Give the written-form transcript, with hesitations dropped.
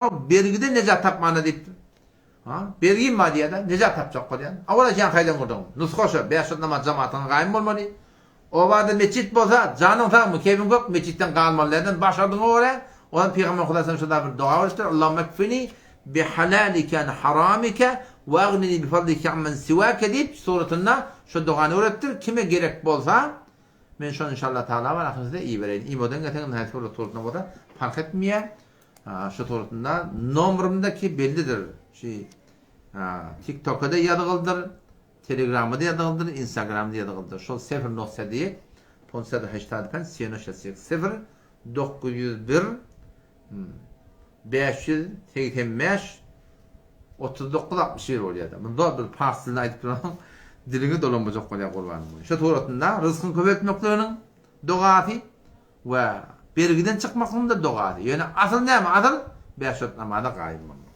Bergiden nejat tapmana diýipdir. Ha, bergim bar diýýär-de, nejat tapjak bolýan. Awala sen haýdan gurduň? Nusga şo, bäş wagt namaz jamatyňa gaýym bolmaly. Obada metjit bolsa, janyň sagmy, keýpiň kök, metjitden galmaly dälden, başardygyňa görä, Ondan Pygamber Hudaý şo da bir doga beripdir, Allahumma kfini bi halalike an haramike we agnini bi fadlike amman siwake diýip, suratynda şo dogany öwretipdir. Kime gerek bolsa, men şony inşallah taala bar ahyrynda size ibereýin. Imodan gelseňiz haýsy bir suratynda bolsa parh etmeýär. Şu suratynda nomerymda ki bellidir. Şu TikToka-da ýazgyldyr, Telegramda ýazgyldyr, Instagramda ýazgyldyr. Şol sefr nokta diýip, ponsa heştad pen seno şesek sefr 901 585 39 61 bolýar. Munda bir pars dilini aýdyp duran diliňi dolanmajak bolýar gurbanym. Şu suratynda ryskyň köpeltmekliginiň dogasy We bergiden çykmaklygyň-da dogasy. Ýöne asyl näme? Asyl bäş wagt namaza gaýym bolmak.